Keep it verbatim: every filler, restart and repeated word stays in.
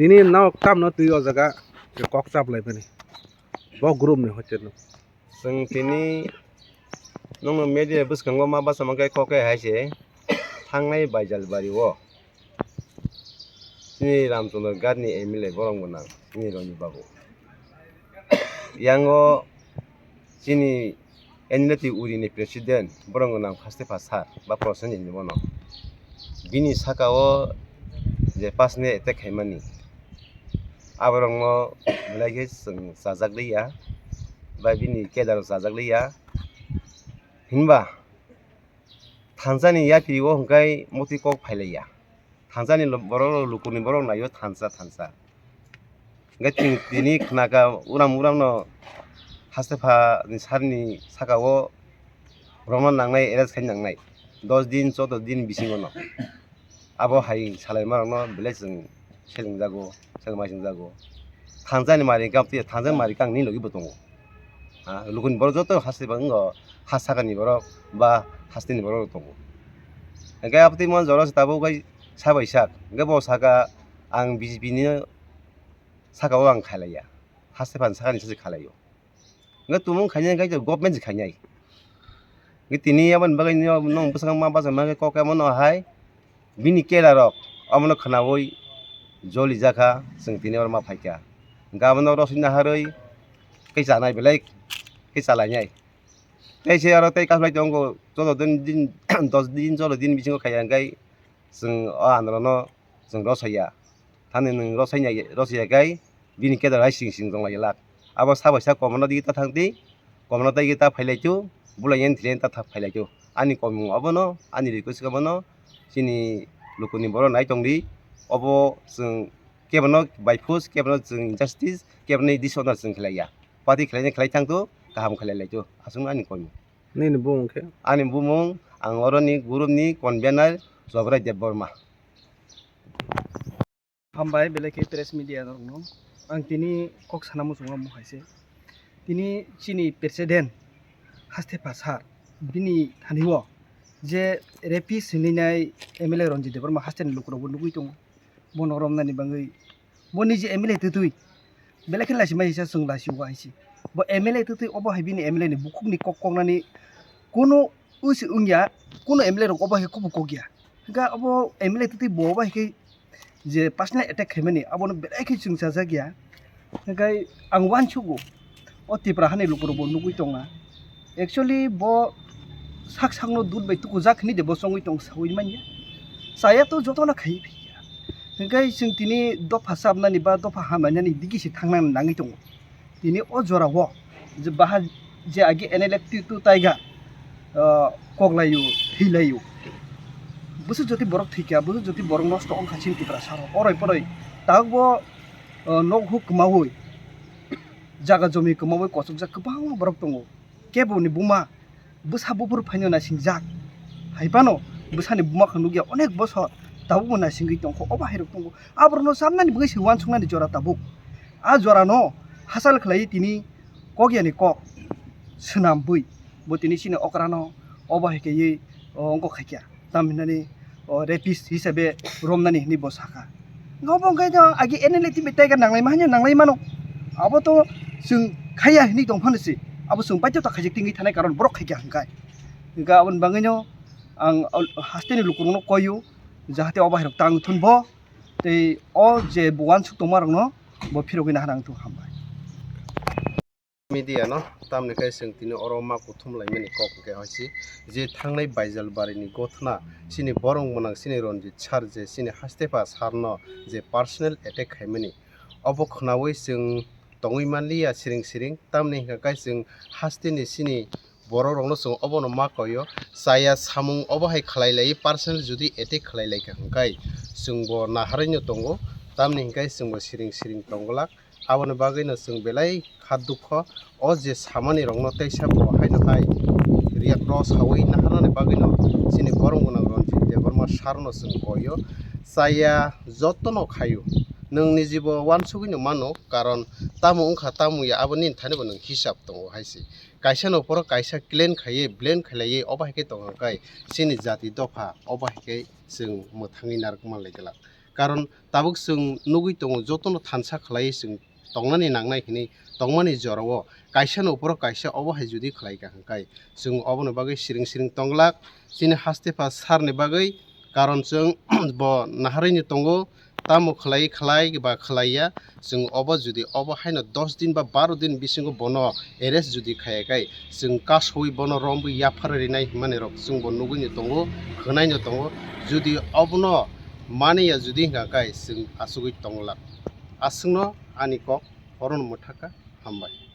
Tini nok tamno twi o jaga kok chap lai mani. Bo group ni hoite no. Chwng tini nokno media bwskango ma bachama khe kok khe hai se thangnai Baijalbari o chini Ramchandra Ghat ni M L A borok bo nang chini Ranjit babu. Yango chini N L T uri ni president borok bo nang haste pha sir ba Prosenjit ni bono. Bini saka o je personal attack khaimani. Aborokno belai khe chwng chajak liya, bai bini kedar chajak liya. Hinba thansani yapri o hwnkhe motwi kok phailaiya. Thansani lo-, borok rok lukuni borok naio thansa thansa. Hwnkhe chwng tini khnakha uram uram no haste pha ni sir ni saka o borokno nangnai arrest khai nangnai dos din chodo din bisingo no. Abo hai salaimarokno belai chwng selengjago, selengmai chwngjago. Thangjani mari hwnkhe amtwi thangjani mari kang ni logi bo tongo. Ha, lukuni borok joto haste ba wngo, ha sakani borok ba hasteni borok rok tongo. Hwnkhe abotwi mon jora se tabuk bai sa bai sak. Hwnkhe bo saka ang B J P ni saka o ang khailaiya. Haste phan sakani se khailaiyo. Hwnkhe tumung khainai khe government se khainai. Hwnkhe tini aboni bagwi no, nong bwskango ma bachama khe kok khe omono hai bini kela rok omono khwnaui joli jakha, chwng tini oro ma phaikha. Hwnkhe abono rosoi naharwi khe chanai belai khe chalainai. Tei se oro tei kaslai tongo cholo din, din, dos din cholo din bisingo khaiya hwnkhe chwng o androno chwng rosaiya. Thani nwng rosai nai, rosai ya kai, bini kedar hai sing sing tong lai lak. Abo sa bai sa komorno digi ta thang di, komorno ta digi ta phai lai tu, bulai yan thile ta thak phai lai tu. Ani komung obono, ani request obono, chini lukuni borok nai tong di, obo chwng kebono by force, kebono chwng injustice, kebono dishonor chwng khlai ya. Party khlai ni khlai thang tu, kaham khlai lai tu, aswk ani komung. Nini bumung khe? Ani bumung, ang oroni group ni convener Jobrai Debbarma. Hambai belai khe press media rokno. Ang tini kok sana muchungo omo hai se. Tini chini president haste pha sir bini thani o je rapist hinwi nai M L A Ranjit Debbarma haste ni lukurok bo nugwi tongo. Bono romnani bagwi bo niji M L A twtwi belai khe lachi mai sa chwng lachi o hai se. Bo M L A twtwi obo hai bini M L A ni bukhuk ni kok koknani kunu usi wngya, kunu M L A rok obo hai khe kubuk kok ya. Hwnkhe abo M L A twtwi bo obo hai khe je personal attack khaimani abono belai khe chwng chajak ya. Hwnkhe ang uansugo, o Tipra hani lukurok bo nugwi tongna. Actually bo sak sakno dud bai tukujak hinwi de bo chongwi tong saui manya. Chaya to jotono khai phiya. Hwnkhe chwng tini dopha chapnani ba dopha hamlainani digi se thangnani nangwi tongo. Tini o jora o je baha je agi N L F T two taiga, ah, koklaio, thwilaio. Bwswk jotwi borok thwikha, bwswk jotwi borok nosto wngkha chini Tiprasa rok. Oroi poroi tabukbo, ah, nok huk kwmaui, jaga jomi kwmaui kochokjak kwbangma borok tongo. Keboni buma bwsa buphuru phaino naisingjak. Hai phano bwsani buma khe nukya onek bosor tabukbo naisingwi tongkho, obo hai rok tongo. Aborokno chamnani bagwi se uansuknani jora tabuk. A jorano hachal khlaiwi tini kokyani kok swnam bui bo tini chini okrano obo hai khe, o, wngkok khaikya. Tam hinani, o, rapist hisabe romnani hinwi bo sakha. Obo wngkhe to agi N L A T B tiger nanglaima hanya nanglai mano. Abo to chwng khaiya hinwi tong phano se. Abo chwng baidhota khaijak tingwi thanai karon borok khaikya hwnkhe. Hwnkhe aboni bagwino ang, o, hasteni lukurokno koiyo jahate obo hai rok tang thun bo. Tei o je bo uansuk tongma rokno bo phirogwi nahar ang thung hambai. Media no tamni khe chwng tini oro ma kuthum laimani kok hwnkhe hoisi je thangnai Baijalbari ni gothna chini borok mwnang chini Ranjit sir je chini haste pha sir no je personal attack khaimani obo khwnaui chwng tongwi manliya siring siring tamni hwnkhe chwng hasteni chini borok rokno chwng obono ma koio chaya samung obo hai khlai lai personal jodi attack khlai lai kha hwnkhe chwng bo naharwi no tongo tamni hwnkhe chwng bo siring siring tong glak. Aboni bagwino chwng belai kha dukho, o je samani rokno teisa bo haino hai riyak rw saui naharnani bagwino chini borok gwnang Ranjit Debbarma sir no chwng koio, chaya jotono khaio. Nwng nijibo uansugwino mano, karon tamo wngkha tamo ya abo nini thani bo nwng hisab tongo hai se. Kaisa no phoro kaisa claim khaiwi blame khailaiwi obo hai khe tongkha khe chini jati dopha obo hai khe chwng mwthangwi narwkma lai glak. Karon tabuk chwng nugwi tongo, jotono thansa khlaiwi chwng tongnani nangnai hinwi tongmani jorao kaisano uphoro kaisa obo hai jodi khlai kha hwnkhe, chwng oboni bagwi siring siring tonglak. Chini haste pha sarni bagwi, karon chwng bo naharwino tongo, tamo khlai khlai ba khlaiya, chwng obo jodi obo haino dos din ba baro din bisingo bono arrest jodi khaiya khe, chwng kasowi bono romwi yaphar rinai hinmani rok chwngbo nugwino tongo, khwnaino tongo. Jodi obono maniya jodi hwnkha khe, chwng achugwi tonglak. Aswkno ani kok orono mwthakha. Hambai.